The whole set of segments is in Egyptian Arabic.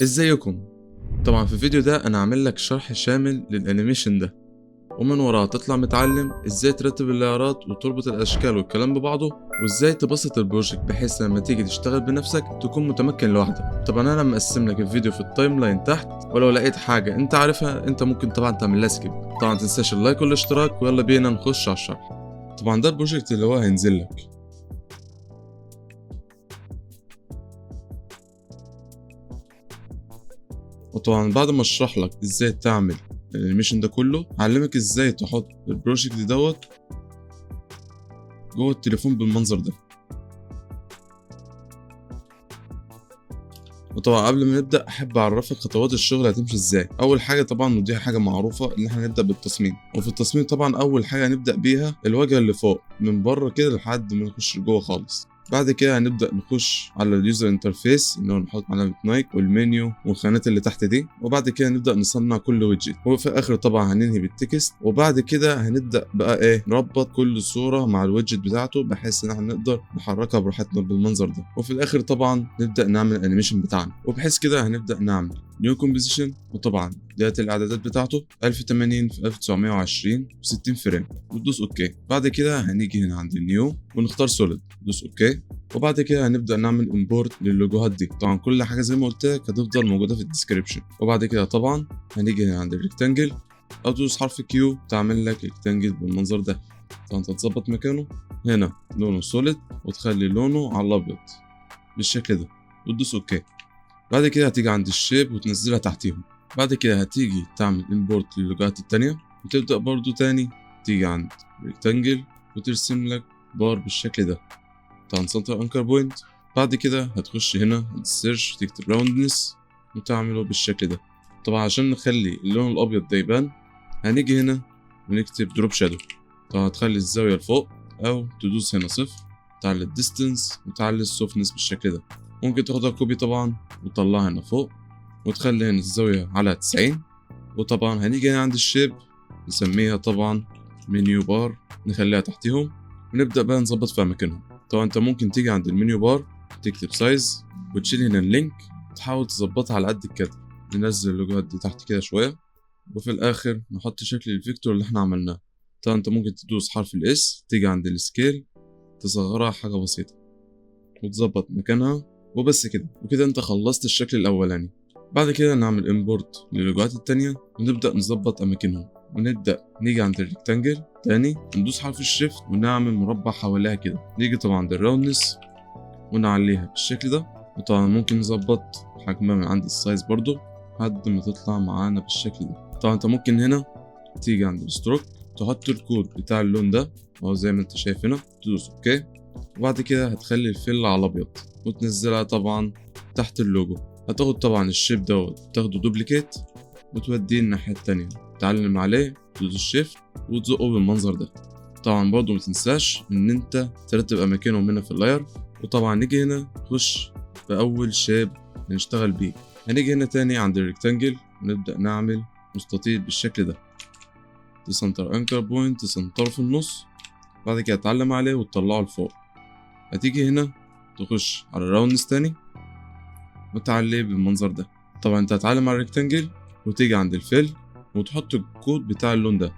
ازيكم؟ طبعا في الفيديو ده انا عامل لك شرح شامل لل animation ده، ومن وراه تطلع متعلم ازاي ترتب ال layer ات وتربط الاشكال والكلام ببعضه، وازاي تبسط ال project بحيث لما تيجي تشتغل بنفسك تكون متمكن لوحدك. طبعا انا مقسم لك الفيديو في ال timeline تحت، ولو لقيت حاجة انت عارفها انت ممكن طبعا تعمل لها skip. طبعا متنساش ال like والاشتراك، ويلا بينا نخش على الشرح. طبعا ده ال project اللي هو هينزل لك. وطبعا بعد ما اشرح لك ازاي تعمل ال animation ده كله، هعلمك ازاي تحط ال project دوت جوه التليفون بالمنظر ده. وطبعا قبل ما نبدا احب اعرفك خطوات الشغل هتمشي ازاي. اول حاجة طبعا، ودي حاجة معروفة، ان احنا نبدا بالتصميم. وفي التصميم طبعا اول حاجة هنبدا بيها الواجهة اللي فوق من بره كده لحد ما نخش جوه خالص. بعد كده هنبدا نخش على ال user interface، ان هو نحط علامة نايك والمنيو والخانات اللي تحت دي. وبعد كده نبدا نصنع كل widget، وفي الاخر طبعا هننهي بال text. وبعد كده هنبدا بقى ايه، نربط كل صوره مع ال widget بتاعته بحيث ان احنا نقدر نحركها براحتنا بالمنظر ده. وفي الاخر طبعا نبدا نعمل ال animation بتاعنا، وبحيث كده هنبدا نعمل new composition. وطبعا ديت الاعدادات بتاعته 1080 في 1920 و60 frame، وتدوس okay. بعد كده هنيجي هنا عند ال new ونختار solid، ندوس okay. وبعد كده هنبدا نعمل import لل logo هات دي. طبعا كل حاجة زي ما قلت لك هتفضل موجودة في ال description. وبعد كده طبعا هنيجي هنا عند ال rectangle، او تدوس حرف Q تعمل لك rectangle بالمنظر ده. طبعا انت هتظبط مكانه هنا لونه solid وتخلي لونه على الابيض بالشكل ده، وتدوس okay. بعد كده هتيجي عند ال shape وتنزلها تحتيهم. بعد كده هتيجي تعمل import لل logo هات التانية، وتبدأ برضو تاني تيجي عند rectangle وترسم لك بار بالشكل ده. طبعا center anchor point. بعد كده هتخش هنا عند ال search تكتب roundness وتعمله بالشكل ده. طبعا عشان نخلي اللون الابيض ده يبان هنيجي هنا ونكتب drop shadow. طبعا هتخلي الزاوية لفوق او تدوس هنا صفر، تعلي ال distance وتعلي ال softness بالشكل ده. ممكن تاخدها copy طبعا وتطلعها هنا فوق وتخلي هنا الزاوية على 90. وطبعا هنيجي هنا عند ال shape نسميها طبعا menu bar، نخليها تحتهم ونبدأ بقى نظبط في أماكنهم. طبعا انت ممكن تيجي عند ال menu bar تكتب size وتشيل هنا ال link، تحاول تظبطها على قد كده. ننزل اللوجوهات دي تحت كده شوية، وفي الآخر نحط شكل ال vector اللي احنا عملناه. طبعا انت ممكن تدوس حرف ال S، تيجي عند ال scale تصغرها حاجة بسيطة وتظبط مكانها، وبس كده. وكده انت خلصت الشكل الأولاني. بعد كده نعمل import لل logo هات التانية ونبدأ نظبط أماكنهم. ونبدأ نيجي عند ال rectangle تاني ندوس حرف ال shift ونعمل مربع حواليها كده. نيجي طبعا عند ال roundness ونعليها بالشكل ده، وطبعا ممكن نظبط حجمها من عند ال size برضو لحد ما تطلع معانا بالشكل ده. طبعا انت ممكن هنا تيجي عند ال stroke تحط الكود بتاع اللون ده اهو زي ما انت شايف هنا، تدوس okay. وبعد كده هتخلي ال fill على الابيض وتنزلها طبعا تحت اللوجو. هتاخد طبعا ال shape دوت تاخده duplicate وتوديه الناحية التانية، تعلم عليه تدوس shift وتزقه بالمنظر ده. طبعا برضو متنساش ان انت ترتب اماكنهم هنا في ال layer. وطبعا نيجي هنا نخش باول shape هنشتغل بيه. هنيجي هنا تاني عند ال rectangle ونبدأ نعمل مستطيل بالشكل ده، ت center anchor point، تسنتره في النص. بعد كده تعلم عليه وتطلعه لفوق. هتيجي هنا تخش على ال roundness تاني وتعليه بالمنظر ده. طبعا انت هتعلم على ال rectangle وتيجي عند ال fill وتحط الكود بتاع اللون ده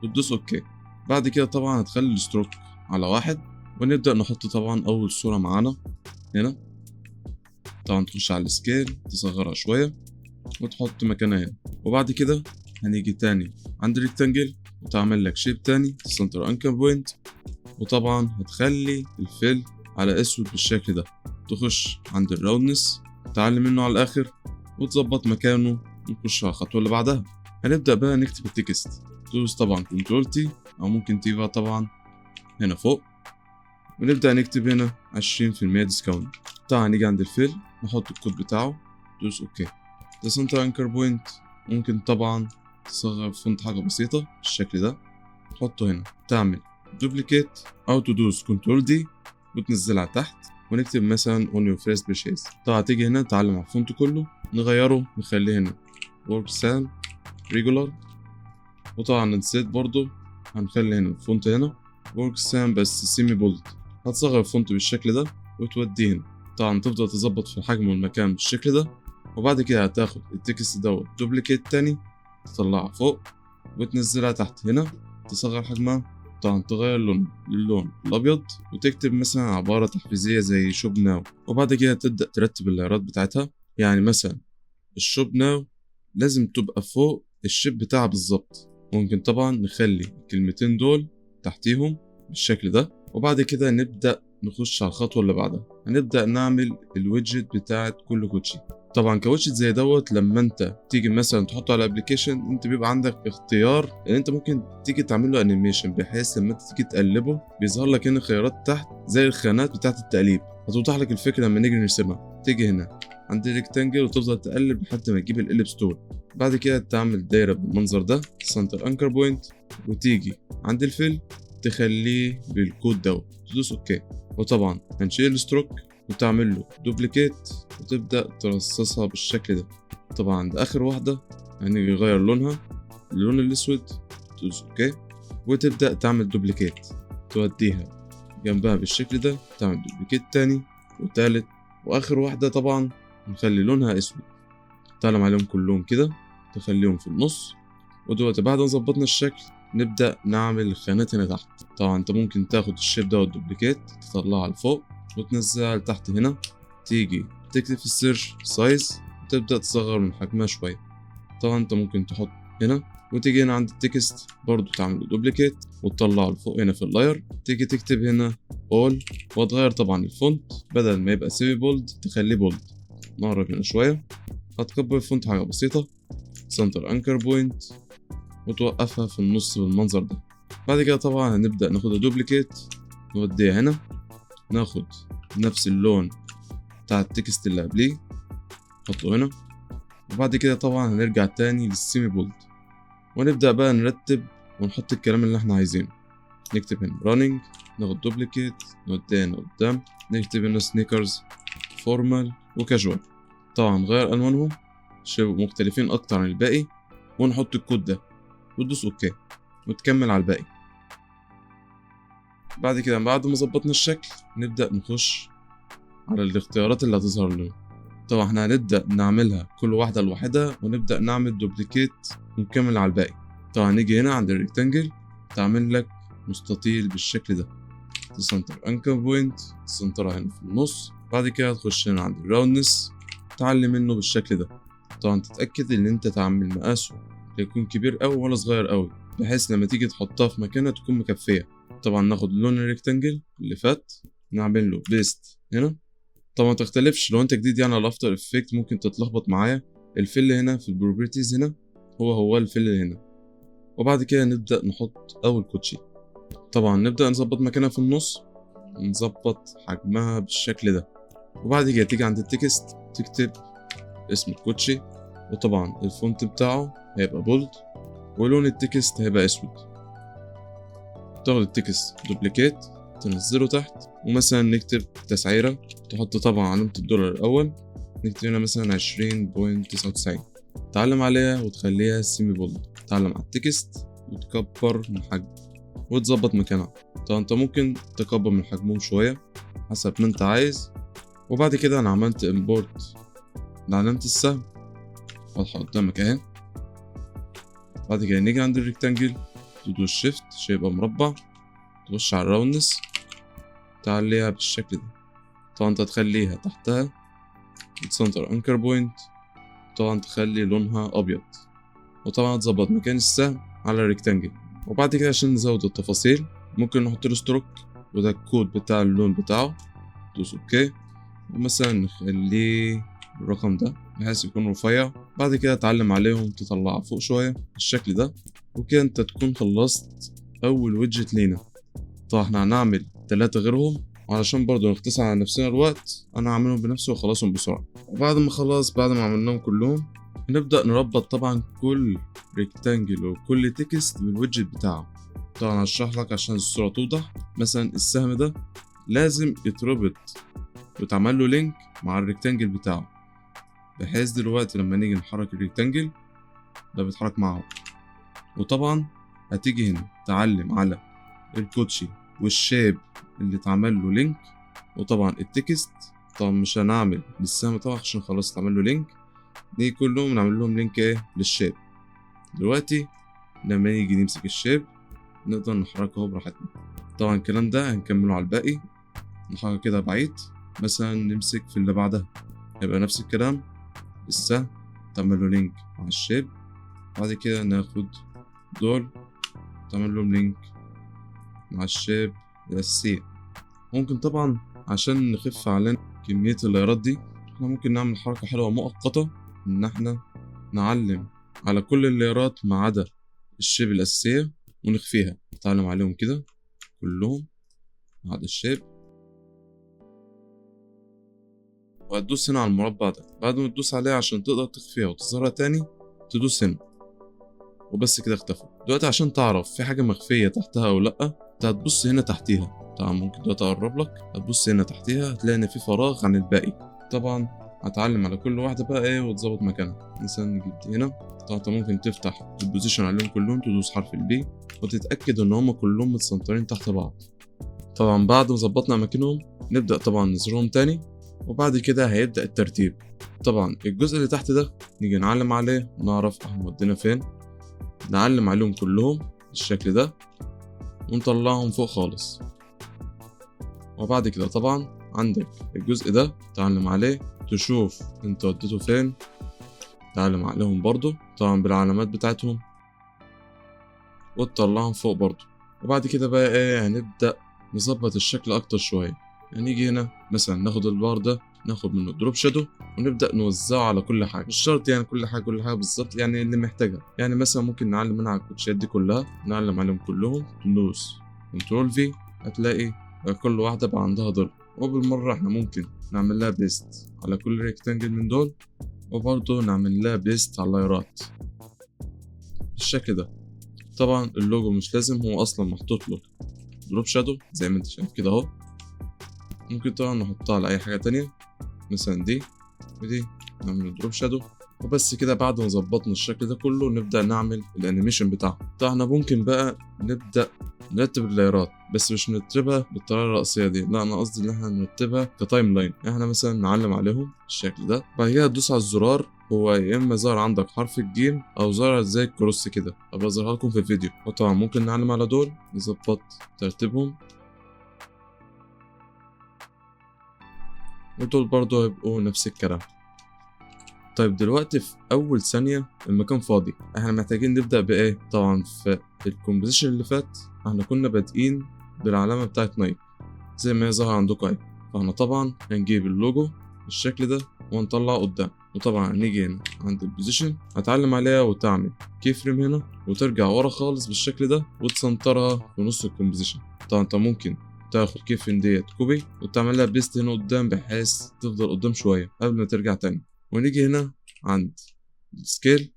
وتدوس okay. بعد كده طبعا هتخلي ال stroke على 1، ونبدأ نحط طبعا اول صورة معانا هنا. طبعا تخش على ال scale تصغرها شوية وتحط مكانها هنا. وبعد كده هنيجي تاني عند ال rectangle وتعمل لك shape تاني center anchor point، وطبعا هتخلي ال fill على اسود بالشكل ده. تخش عند ال roundness تعلم منه على الاخر وتظبط مكانه. ونخش على الخطوة اللي بعدها. هنبدأ بقى نكتب ال text. تدوس طبعا control T او ممكن تيجي طبعا هنا فوق، ونبدأ نكتب هنا 20% discount. طبعا نيجي عند ال fill نحط الكود بتاعه، دوس okay. ده center anchor point. ممكن طبعا تصغر font حاجة بسيطة بالشكل ده، تحطه هنا، تعمل duplicate او تدوس control D وتنزلها تحت، ونكتب مثلا on your first purchase. طبعا تيجي هنا تعلم على ال font كله، نغيره نخليه هنا Worksam regular. وطبعا نسيت برضو هنخلي هنا ال font هنا Worksam بس semi bold. هتصغر ال font بالشكل ده وتوديه هنا. طبعا تفضل تظبط في الحجم والمكان بالشكل ده. وبعد كده هتاخد ال text دوت duplicate تاني، تطلعها فوق وتنزلها تحت هنا، تصغر حجمها، طبعا تغير لون للون الابيض، وتكتب مثلا عبارة تحفيزية زي shop now. وبعد كده تبدأ ترتب ال layerات بتاعتها. يعني مثلا ال shop now لازم تبقى فوق ال shape بتاعها بالظبط. ممكن طبعا نخلي الكلمتين دول تحتيهم بالشكل ده. وبعد كده نبدأ نخش على الخطوة اللي بعدها، هنبدأ نعمل ال widget بتاعت كل كوتشي. طبعا ك widget زي دوت لما انت تيجي مثلا تحطه على application، انت بيبقى عندك اختيار ان انت ممكن تيجي تعمل له animation، بحيث لما انت تيجي تقلبه بيظهر لك هنا خيارات تحت زي الخانات بتاعت التقليب. هتوضح لك الفكرة لما نيجي نرسمها. تيجي هنا عند ال rectangle وتفضل تقلب لحد ما تجيب ال ellipse tool. بعد كده تعمل دايرة بالمنظر ده، center anchor point، وتيجي عند ال fill تخليه بالكود دوت، تدوس okay. وطبعا هنشيل ال stroke وتعمل له duplicate وتبدأ ترصصها بالشكل ده. طبعا عند آخر واحدة هنيجي نغير لونها اللون الأسود، تدوس okay، وتبدأ تعمل duplicate توديها جنبها بالشكل ده، تعمل duplicate تاني وتالت، وآخر واحدة طبعا نخلي لونها أسود. تعلم عليهم كلهم كده، تخليهم في النص. ودلوقتي بعد ما ظبطنا الشكل نبدأ نعمل الخانات هنا تحت. طبعا انت ممكن تاخد ال shape ده وال duplicate تطلعها لفوق وتنزلها لتحت هنا، تيجي تكتب في ال search size وتبدأ تصغر من حجمها شوية. طبعا انت ممكن تحط هنا، وتيجي هنا عند ال text برضو تعمل duplicate وتطلعه لفوق هنا في ال layer، تيجي تكتب هنا all، وتغير طبعا ال font، بدل ما يبقى semi bold تخليه bold. نقرب هنا شوية، هتكبر ال font حاجة بسيطة، center anchor point، وتوقفها في النص بالمنظر ده. بعد كده طبعا هنبدأ ناخد duplicate نوديها هنا، ناخد نفس اللون بتاع ال text اللي قبليه نحطه هنا. وبعد كده طبعا هنرجع تاني لل semi bold، ونبدأ بقى نرتب ونحط الكلام اللي احنا عايزينه. نكتب هنا running، ناخد duplicate نوديها هنا قدام، نكتب هنا sneakers، formal و casual. طبعا نغير ألوانهم عشان يبقوا مختلفين أكتر عن الباقي، ونحط الكود ده وتدوس okay وتكمل على الباقي. بعد كده بعد ما ظبطنا الشكل نبدأ نخش على الاختيارات اللي هتظهر لنا. طبعا احنا هنبدأ نعملها كل واحدة لوحدها، ونبدأ نعمل duplicate ونكمل على الباقي. طبعا نيجي هنا عند ال rectangle، تعمل لك مستطيل بالشكل ده، ت center anchor point، ت center ها هنا في النص. بعد كده تخش هنا عند ال roundness، تعلي منه بالشكل ده. طبعا تتأكد ان انت تعمل مقاسه لا يكون كبير أوي ولا صغير أوي، بحيث لما تيجي تحطها في مكانها تكون مكفية. طبعا ناخد لون ال rectangle اللي فات نعمل له paste هنا. طبعا تختلفش لو انت جديد يعني على After Effects ممكن تتلخبط معايا. ال fill هنا في ال properties هنا هو هو ال fill هنا. وبعد كده نبدأ نحط أول كوتشي. طبعا نبدأ نظبط مكانها في النص ونظبط حجمها بالشكل ده. وبعد كده تيجي عند ال text تكتب اسم الكوتشي، وطبعا ال font بتاعه هيبقى bold، ولون ال text هيبقى اسود. تاخد ال text duplicate تنزله تحت، ومثلا نكتب تسعيرة، تحط طبعا علامة الدولار الأول، نكتب هنا مثلا 20.99، تعلم عليها وتخليها semi bold. تعلم على ال text وتكبر من حجم وتظبط مكانها. طبعا انت ممكن تكبر من حجمهم شوية حسب ما انت عايز. وبعد كده انا عملت import لعلامة السهم واضحة قدامك اهي. بعد كده نيجي عند ال rectangle، تدوس shift عشان يبقى مربع، تخش على ال roundness تعليها بالشكل ده. طبعا انت تخليها تحتها center anchor point، طبعا تخلي لونها ابيض، وطبعا تظبط مكان السهم على ال rectangle. وبعد كده عشان نزود التفاصيل ممكن نحط له stroke، وده الكود بتاع اللون بتاعه، دوس okay، ومثلا نخليه الرقم ده بحيث يكون رفيع. بعد كده تعلم عليهم تطلعها فوق شوية بالشكل ده. وكده انت تكون خلصت اول widget لينا. طبعا احنا هنعمل 3 غيرهم، وعلشان برضو نختصر على نفسنا الوقت انا هعملهم بنفسي واخلصهم بسرعة. وبعد ما خلاص بعد ما عملناهم كلهم هنبدأ نربط طبعا كل rectangle وكل text بال widget بتاعه. طبعا هشرح لك عشان الصورة توضح. مثلا السهم ده لازم يتربط وتعمل له link مع ال rectangle بتاعه، بحيث دلوقتي لما نيجي نحرك ال rectangle ده بيتحرك معه. وطبعا هتيجي هنا تعلم على الكوتشي وال shape اللي اتعمل له link، وطبعا ال text. طبعا مش هنعمل للسهم طبعا عشان خلاص اتعمل له link. دي كلهم نعمل لهم link ايه لل shape. دلوقتي لما نيجي نمسك ال shape نقدر نحركه براحتنا. طبعا الكلام ده هنكمله على الباقي، نحرك كده بعيد، مثلا نمسك في اللي بعدها يبقى نفس الكلام، السهم تعمل له link مع ال shape، بعد كده ناخد دول تعمل لهم link مع ال shape الأساسية. ممكن طبعا عشان نخف علينا كمية ال layer ات دي احنا ممكن نعمل حركة حلوة مؤقتة، ان احنا نعلم على كل ال layer ات ما عدا ال shape الأساسية ونخفيها. نتعلم عليهم كده كلهم ما عدا ال shape، وهتدوس هنا على المربع ده. بعد ما تدوس عليه عشان تقدر تخفيها وتظهرها تاني تدوس هنا، وبس كده اختفوا. دلوقتي عشان تعرف في حاجة مخفية تحتها أو لأ، انت هتبص هنا تحتيها. طبعا ممكن دلوقتي أقرب لك، هتبص هنا تحتيها هتلاقي إن في فراغ عن الباقي. طبعا هتعلم على كل واحدة بقى إيه وتظبط مكانها. مثلا نجيب دي هنا، طبعا انت ممكن تفتح ال position عليهم كلهم، تدوس حرف ال P وتتأكد إن هما كلهم متسنطرين تحت بعض. طبعا بعد ما ظبطنا أماكنهم نبدأ طبعا نظهرهم تاني، وبعد كده هيبدأ الترتيب. طبعا الجزء اللي تحت ده نيجي نعلم عليه ونعرف احنا ودينا فين، نعلم عليهم كلهم بالشكل ده ونطلعهم فوق خالص. وبعد كده طبعا عندك الجزء ده تعلم عليه تشوف انت وديته فين، تعلم عليهم برضو طبعا بالعلامات بتاعتهم وتطلعهم فوق برضو. وبعد كده بقى ايه هنبدأ نظبط الشكل اكتر شوية. هنيجي هنا مثلا ناخد البار ده ناخد منه drop shadow ونبدأ نوزعه على كل حاجة، مش شرط يعني كل حاجة كل حاجة بالظبط، يعني اللي محتاجها. يعني مثلا ممكن نعلم منها على الكوتشات دي كلها، نعلم عليهم كلهم، ندوس control V هتلاقي كل واحدة بقى عندها ظل. وبالمرة احنا ممكن نعمل لها paste على كل rectangle من دول، وبرضه نعمل لها paste على ال layer ات بالشكل ده. طبعا اللوجو مش لازم، هو اصلا محطوط له drop shadow زي ما انت شايف كده اهو. ممكن طبعا نحطها على اي حاجة تانية، مثلا دي ودي نعمل drop shadow وبس كده. بعد ما ظبطنا الشكل ده كله نبدأ نعمل ال animation بتاعه. طبعا احنا ممكن بقى نبدأ نرتب ال layer ات، بس مش نرتبها بالطريقة الرئيسية دي، لا انا قصدي ان احنا نرتبها ك timeline. احنا مثلا نعلم عليهم بالشكل ده، بعد كده تدوس على الزرار، هو يا اما ظهر عندك حرف الجيم او ظهر زي ال cross كده، ابقى اظهرها لكم في الفيديو. وطبعا ممكن نعلم على دول نظبط ترتيبهم، ودول برضو هيبقوا نفس الكلام. طيب دلوقتي في اول ثانية المكان فاضي، احنا محتاجين نبدأ بايه؟ طبعا في ال composition اللي فات احنا كنا بادئين بالعلامة بتاعت نايك زي ما هي ظاهرة عندكم اهي، فاحنا طبعا هنجيب اللوجو بالشكل ده ونطلعه قدام. وطبعا هنيجي هنا عند ال position هتعلم عليها وتعمل key frame هنا وترجع ورا خالص بالشكل ده وتسنترها في نص ال composition. طبعا انت ممكن تاخد key frame ديت copy وتعمل لها paste هنا قدام بحيث تفضل قدام شوية قبل ما ترجع تاني. ونيجي هنا عند ال scale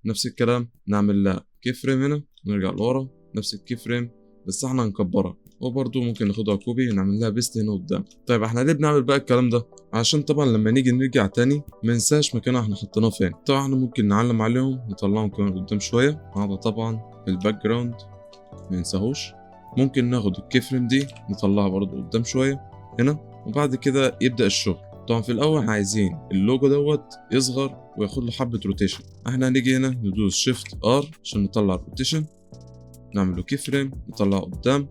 نفس الكلام، نعمل لها key frame هنا ونرجع لورا نفس ال key frame بس احنا هنكبرها، وبرضه ممكن ناخدها copy ونعمل لها paste هنا قدام. طيب احنا ليه بنعمل بقى الكلام ده؟ عشان طبعا لما نيجي نرجع تاني ما ننساش مكانها احنا حطيناه فين. طبعا احنا ممكن نعلم عليهم نطلعهم كمان قدام شوية، هذا طبعا ال background ما ننساهوش. ممكن ناخد ال key frame دي نطلعها برضه قدام شوية هنا، وبعد كده يبدأ الشغل. طبعا في الاول عايزين اللوجو دوت يصغر وياخد له حبة rotation. احنا هنيجي هنا ندوس shift R عشان نطلع ال rotation، نعمل له key frame نطلعه قدام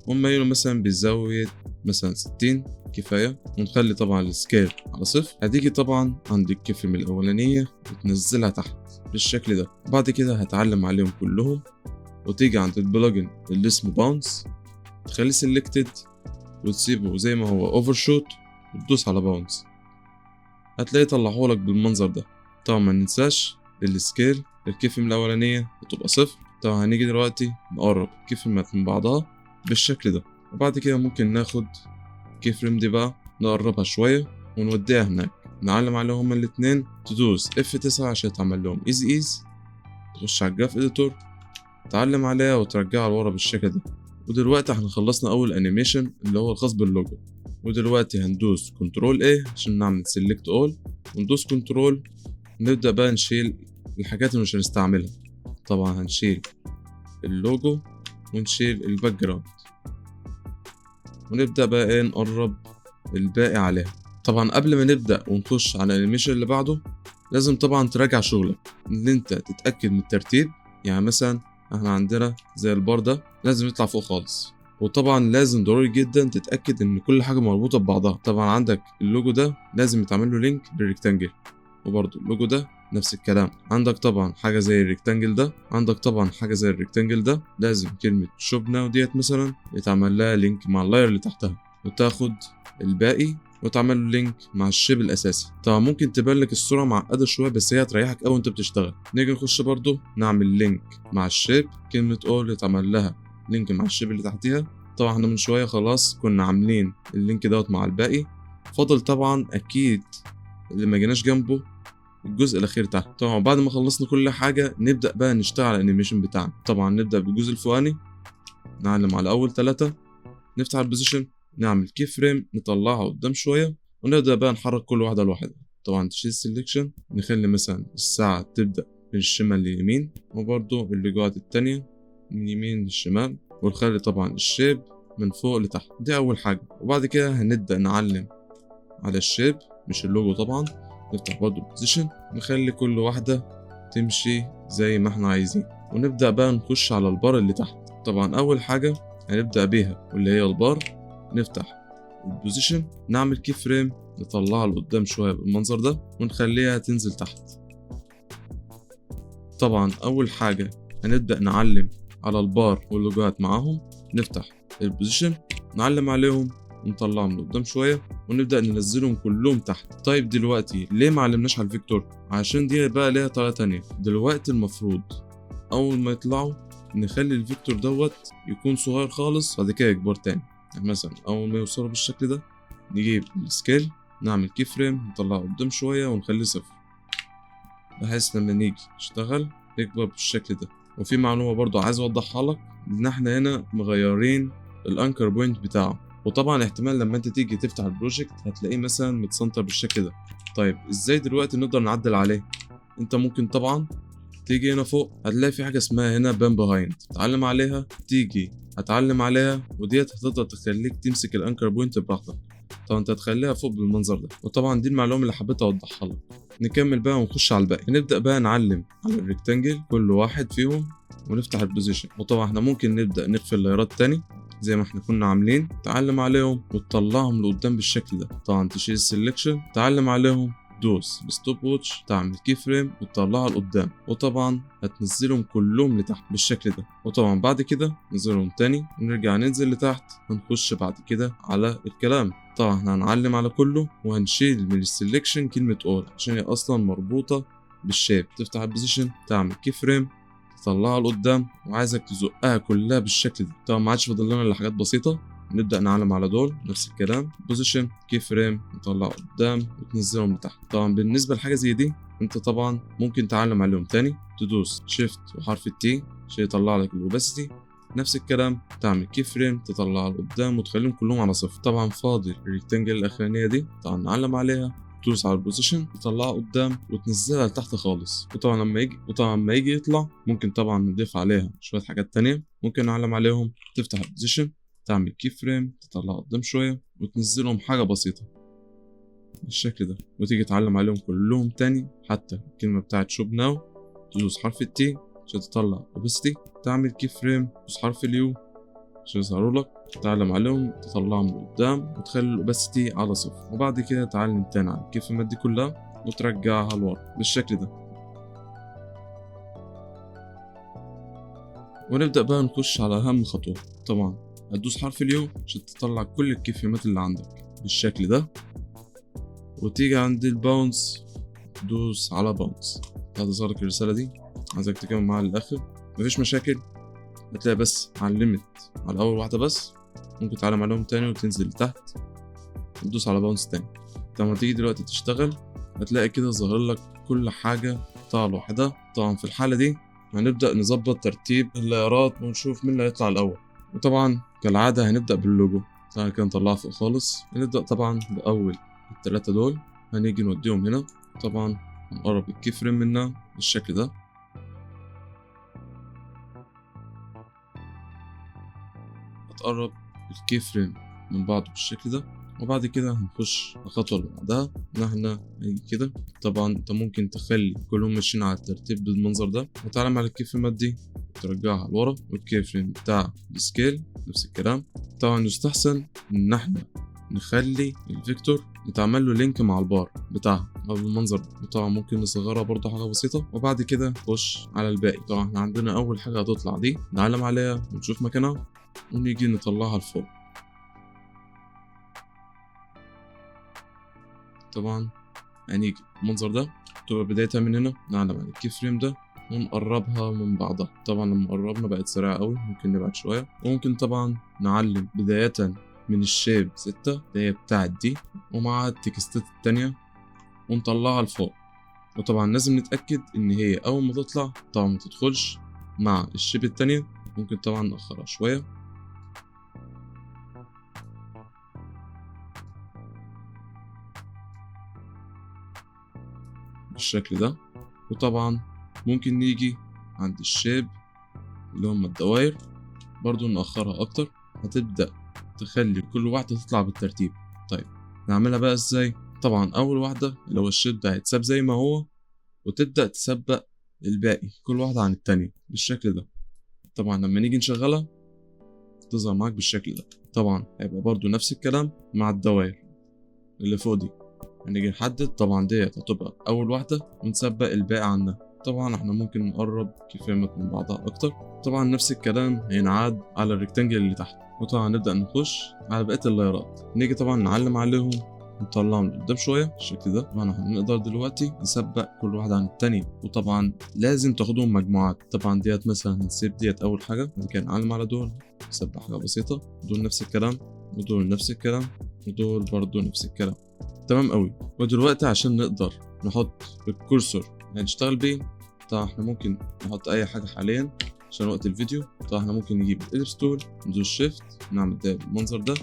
ونميله مثلا بزاوية مثلا 60 كفاية، ونخلي طبعا ال scale على 0. هتيجي طبعا عند ال key frame الأولانية وتنزلها تحت بالشكل ده. بعد كده هتعلم عليهم كلهم وتيجي عند ال plugin اللي اسمه bounce تخليه selected وتسيبه زي ما هو overshoot وتدوس على bounce، هتلاقيه طلعهولك بالمنظر ده. طبعا ما ننساش ال scale ال key frame الأولانية هتبقى 0. طبعا هنيجي دلوقتي نقرب ال key frame ات من بعضها بالشكل ده، وبعد كده ممكن ناخد key frame دي بقى نقربها شوية ونوديها هناك، نعلم عليهم هما الاتنين، تدوس F9 عشان تعمل لهم easy ease، تخش على ال graph editor تعلم عليها وترجعها لورا بالشكل ده. ودلوقتي احنا خلصنا اول animation اللي هو الخاص باللوجو. ودلوقتي هندوس control A عشان نعمل select all، وندوس control نبدأ بقى نشيل الحاجات اللي مش هنستعملها. طبعا هنشيل اللوجو ونشيل ال background، ونبدأ بقى ايه نقرب الباقي عليها. طبعا قبل ما نبدأ ونخش على ال animation اللي بعده لازم طبعا تراجع شغلك ان انت تتاكد من الترتيب. يعني مثلا احنا عندنا زي البار ده لازم يطلع فوق خالص، وطبعا لازم ضروري جدا تتاكد ان كل حاجة مربوطة ببعضها. طبعا عندك اللوجو ده لازم يتعمل له link بال rectangle، وبرده اللوجو ده نفس الكلام. عندك طبعا حاجة زي ال rectangle ده، عندك طبعا حاجة زي ال rectangle ده لازم كلمة shop now ديت مثلا يتعمل لها link مع ال layer اللي تحتها، وتاخد الباقي وتعمل له link مع ال shape الاساسي. طبعا ممكن تبان لك الصورة معقدة شوية، بس هي هتريحك قوي وانت بتشتغل. نيجي نخش برده نعمل link مع ال shape، كلمة all يتعمل لها link مع ال shape اللي تحتيها. طبعا احنا من شوية خلاص كنا عاملين ال link دوت مع الباقي، فاضل طبعا اكيد اللي ما جيناش جنبه الجزء الاخير تحت. طبعا بعد ما خلصنا كل حاجة نبدا بقى نشتغل على ال animation بتاعنا. طبعا نبدا بالجزء الفوقاني، نعلم على اول 3، نفتح ال position، نعمل key frame، نطلعها قدام شوية، ونبدا بقى نحرك كل واحدة لوحدها. طبعا تشيل selection، نخلي مثلا الساعة تبدا من الشمال لليمين، وبرده اللوجوهات التانية من يمين للشمال، ونخلي طبعا ال shape من فوق لتحت. دي اول حاجة. وبعد كده هنبدا نعلم على ال shape مش اللوجو طبعا، نفتح برضو position، نخلي كل واحدة تمشي زي ما احنا عايزين، ونبدأ بقى نخش على البار اللي تحت. طبعا أول حاجة هنبدأ بيها واللي هي البار، نفتح ال position، نعمل key frame، نطلعها لقدام شوية بالمنظر ده، ونخليها تنزل تحت. طبعا أول حاجة هنبدأ نعلم على البار واللوجوهات معاهم، نفتح ال position، نعلم عليهم ونطلعهم لقدام شوية، ونبدا ننزلهم كلهم تحت. طيب دلوقتي ليه ما علمناش على ال vector؟ عشان دي بقى ليها طريقه تانية. دلوقتي المفروض اول ما يطلعوا نخلي ال vector دوت يكون صغير خالص، بعد كده يكبر تاني. يعني مثلا اول ما يوصلوا بالشكل ده نجيب ال scale، نعمل key frame، نطلعه قدام شوية ونخليه 0، بحيث لما نيجي نشتغل يكبر بالشكل ده. وفي معلومة برضو عايز اوضحها لك، ان احنا هنا مغيرين ال anchor point بتاعه، وطبعا احتمال لما انت تيجي تفتح ال project هتلاقيه مثلا متسنتر بالشكل ده. طيب ازاي دلوقتي نقدر نعدل عليه؟ انت ممكن طبعا تيجي هنا فوق هتلاقي في حاجة اسمها هنا pan behind، تعلم عليها، تيجي هتعلم عليها، وديت هتقدر تخليك تمسك ال anchor point براحتك. طبعا انت هتخليها فوق بالمنظر ده. وطبعا دي المعلومة اللي حبيت اوضحها لك. نكمل بقى ونخش على الباقي. نبدا بقى نعلم على ال rectangle كل واحد فيهم، ونفتح ال position. وطبعا احنا ممكن نبدا نقفل layer ات تاني زي ما احنا كنا عاملين، تعلم عليهم وتطلعهم لقدام بالشكل ده. طبعا تشيل ال selection، تعلم عليهم، دوس ب stopwatch، تعمل key frame وتطلعها لقدام، وطبعا هتنزلهم كلهم لتحت بالشكل ده. وطبعا بعد كده ننزلهم تاني ونرجع ننزل لتحت، ونخش بعد كده على الكلام. طبعا احنا هنعلم على كله، وهنشيل من ال selection كلمة all عشان هي اصلا مربوطة بال shape. تفتح ال position، تعمل key frame، تطلعها لقدام، وعايزك تزقها كلها بالشكل ده. طبعا ما عادش فاضل لنا الا حاجات بسيطة. نبدا نعلم على دول نفس الكلام، position، key frame، نطلع قدام وتنزلهم لتحت. طبعا بالنسبة لحاجة زي دي انت طبعا ممكن تعلم عليهم تاني، تدوس shift وحرف ال T عشان يطلع لك ال opacity، نفس الكلام تعمل key frame تطلعها لقدام وتخليهم كلهم على صفر. طبعا فاضل ال rectangle الاخرانية دي، طبعا نعلم عليها، تدوس على ال position، تطلعها قدام وتنزلها لتحت خالص. وطبعا لما يجي يطلع ممكن طبعا نضيف عليها شوية حاجات تانية، ممكن نعلم عليهم، تفتح ال position، تعمل key frame، تطلعها قدام شوية وتنزلهم حاجة بسيطة بالشكل ده، وتيجي تعلم عليهم كلهم تاني، حتى الكلمة بتاعت shop now تدوس حرف ال T عشان تطلع opacity، تعمل key frame، تدوس حرف ال U عشان يظهروا لك، تعلم عليهم، تطلعهم لقدام وتخلي ال opacity على صفر، وبعد كده تعلم تاني على ال key frame ات دي كلها وترجعها لورا بالشكل ده. ونبدأ بقى نخش على أهم خطوة. طبعا هتدوس حرف ال U عشان تطلع كل ال key frame ات اللي عندك بالشكل ده، وتيجي عند ال bounce تدوس على bounce، هتظهر لك الرسالة دي، عايزك تكمل معاها للآخر، مفيش مشاكل. هتلاقي بس علمت على أول واحدة بس، ممكن تعلم عليهم تاني وتنزل لتحت وتدوس على bounce تاني. لما تيجي دلوقتي تشتغل هتلاقي كده ظاهر لك كل حاجة طالعة لوحدها. طبعا في الحالة دي هنبدأ نظبط ترتيب ال layer ات ونشوف مين اللي هيطلع الأول. وطبعا كالعادة هنبدأ باللوجو، تعالى كده نطلعها فوق خالص. هنبدأ طبعا بأول التلاتة دول، هنيجي نوديهم هنا، طبعا هنقرب ال key frame منها بالشكل ده، هتقرب ال key frame من بعضه بالشكل ده، وبعد كده هنخش الخطوة اللي بعدها، ان احنا هنيجي كده. طبعا انت ممكن تخلي كلهم ماشيين على الترتيب بالمنظر ده، وتعلم على ال key frame ات دي ترجعها لورا، وال key frame بتاع ال scale نفس الكلام. طبعا يستحسن ان احنا نخلي ال vector يتعمل له link مع البار بتاعها او بالمنظر ده، وطبعا ممكن نصغرها برضه حاجة بسيطة. وبعد كده نخش على الباقي. طبعا احنا عندنا اول حاجة هتطلع دي، نعلم عليها ونشوف مكانها ونيجي نطلعها لفوق. طبعا هنيجي المنظر ده تبقى بدايتها من هنا، نعلم على ال key frame ده ونقربها من بعضها. طبعا لما قربنا بقت سريعة قوي، ممكن نبعد شوية. وممكن طبعا نعلم بداية من ال shape 6 اللي هي بتاعت دي ومع ال text ات التانية ونطلعها لفوق. وطبعا لازم نتأكد ان هي اول ما تطلع طبعا ما تدخلش مع ال shape التانية، ممكن طبعا نأخرها شوية. بالشكل ده. وطبعا ممكن نيجي عند ال shape اللي هم الدوائر برضو نأخرها اكتر، هتبدأ تخلي كل واحدة تطلع بالترتيب. طيب نعملها بقى ازاي؟ طبعا اول واحدة اللي هو ال shape ده هيتساب زي ما هو، وتبدأ تسبق الباقي كل واحدة عن التانية بالشكل ده. طبعا لما نيجي نشغلها تظهر معاك بالشكل ده. طبعا هيبقى برضو نفس الكلام مع الدوائر اللي فوق دي، هنيجي نحدد طبعا ديت هتبقى اول واحدة ونسبق الباقي عنها. طبعا احنا ممكن نقرب key frame ات من بعضها اكتر. طبعا نفس الكلام هينعاد على ال rectangle اللي تحت. وطبعا نبدأ نخش على بقية ال layer ات، نيجي طبعا نعلم عليهم نطلعهم لقدام شوية بالشكل ده. طبعا احنا نقدر دلوقتي نسبق كل واحدة عن التانية، وطبعا لازم تاخدهم مجموعات. طبعا ديت مثلا هنسيب ديت أول حاجة، بعد كده نعلم على دول نسبق حاجة بسيطة، دول نفس الكلام، ودول نفس الكلام، ودول برضو نفس الكلام. تمام قوي. ودلوقتي عشان نقدر نحط ال cursor اللي هنشتغل بيه، طبعا احنا ممكن نحط اي حاجة حاليا عشان وقت الفيديو. طبعا احنا ممكن نجيب ال ellipse tool، ندوس shift، نعمل ده بالمنظر ده،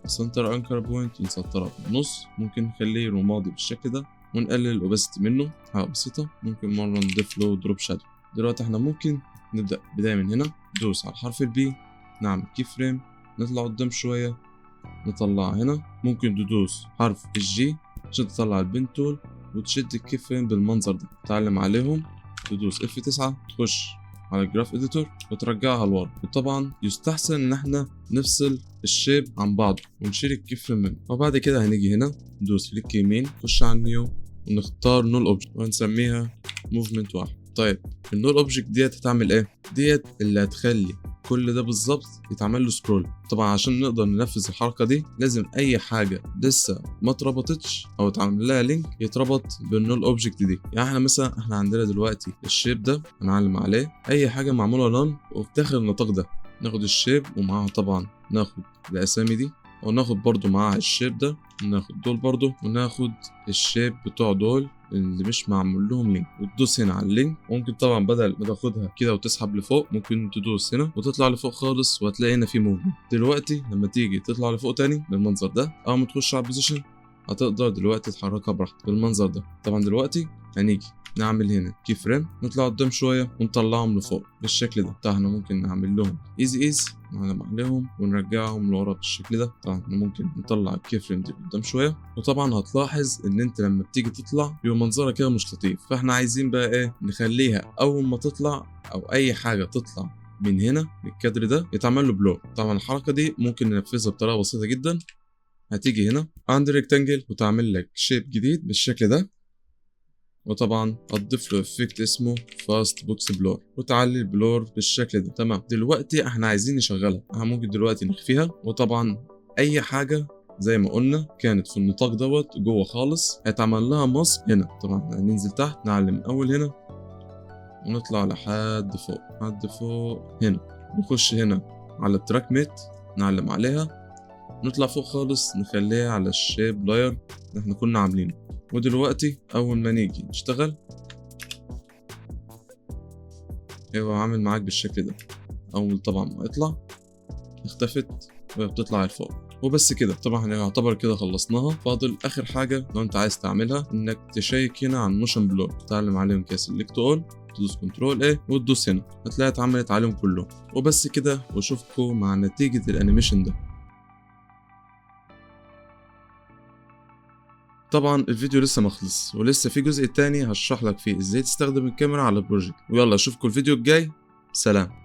center anchor point نسطرها في النص، ممكن نخليه رمادي بالشكل ده ونقلل ال opacity منه حاجة بسيطة. ممكن مرة نضيف له drop shadow. دلوقتي احنا ممكن نبدا بداية من هنا، ندوس على حرف ال B، نعمل key frame، نطلع قدام شوية نطلع هنا. ممكن تدوس حرف ال G عشان تطلع ال pen tool وتشد ال key frame بالمنظر ده، تعلم عليهم، تدوس F9، تخش على ال graph editor وترجعها لورا. وطبعا يستحسن ان احنا نفصل ال shape عن بعضه ونشيل ال key frame منه. وبعد كده هنيجي هنا ندوس click يمين، نخش على ال new ونختار null object وهنسميها movement 1. طيب ال null object ديت هتعمل ايه؟ ديت اللي هتخلي كل ده بالظبط يتعمل له scroll. طبعا عشان نقدر ننفذ الحركة دي لازم اي حاجة لسه ما اتربطتش او اتعمل لها link يتربط بال null object دي. يعني احنا مثلا احنا عندنا دلوقتي ال shape ده هنعلم عليه اي حاجة معمولة none وفي داخل النطاق ده، ناخد ال shape ومعاها طبعا ناخد الاسامي دي، وناخد برضو معاها ال shape ده، وناخد دول برضو، وناخد ال shape بتوع دول اللي مش معمول لهم link، وتدوس هنا على ال link. ممكن طبعا بدل ما تاخدها كده وتسحب لفوق ممكن تدوس هنا وتطلع لفوق خالص، وهتلاقي هنا في movement. دلوقتي لما تيجي تطلع لفوق تاني بالمنظر ده، اول ما تخش على ال position هتقدر دلوقتي تحركها براحتك بالمنظر ده. طبعا دلوقتي هنيجي نعمل هنا key frame، نطلع قدام شوية ونطلعهم لفوق بالشكل ده. طبعا احنا ممكن نعمل لهم easy ease، نعلم عليهم ونرجعهم لورا بالشكل ده. طبعا احنا ممكن نطلع ال key frame دي قدام شوية. وطبعا هتلاحظ ان انت لما بتيجي تطلع بيبقى منظرها كده مش لطيف، فاحنا عايزين بقى ايه؟ نخليها اول ما تطلع او اي حاجة تطلع من هنا من الكادر ده يتعمل له blur. طبعا الحركة دي ممكن ننفذها بطريقة بسيطة جدا. هتيجي هنا عند rectangle وتعمل لك shape جديد بالشكل ده، وطبعا هتضيف له effect اسمه fast box blur وتعلي ال blur بالشكل ده. تمام. دلوقتي احنا عايزين نشغلها، احنا ممكن دلوقتي نخفيها. وطبعا اي حاجة زي ما قلنا كانت في النطاق دوت جوه خالص هيتعمل لها mask هنا. طبعا هننزل تحت نعلم اول هنا ونطلع لحد فوق، لحد فوق هنا، نخش هنا على ال track matte نعلم عليها، نطلع فوق خالص نخليها على ال shape layer اللي احنا كنا عاملينه. ودلوقتي اول ما نيجي نشتغل هيبقى عامل معاك بالشكل ده. اول طبعا ما يطلع اختفت وهي بتطلع لفوق. وبس كده. طبعا يعتبر كده خلصناها. فاضل اخر حاجة لو انت عايز تعملها انك تشيك هنا على ال motion blur، تعلم عليهم كده select all، تدوس control A وتدوس هنا، هتلاقي اتعملت عليهم كلهم. وبس كده، واشوفكم مع نتيجة ال animation ده. طبعا الفيديو لسه ما خلص، ولسه في جزء تاني هشرح لك فيه ازاي تستخدم الكاميرا على ال project. ويلا اشوفكم الفيديو الجاي، سلام.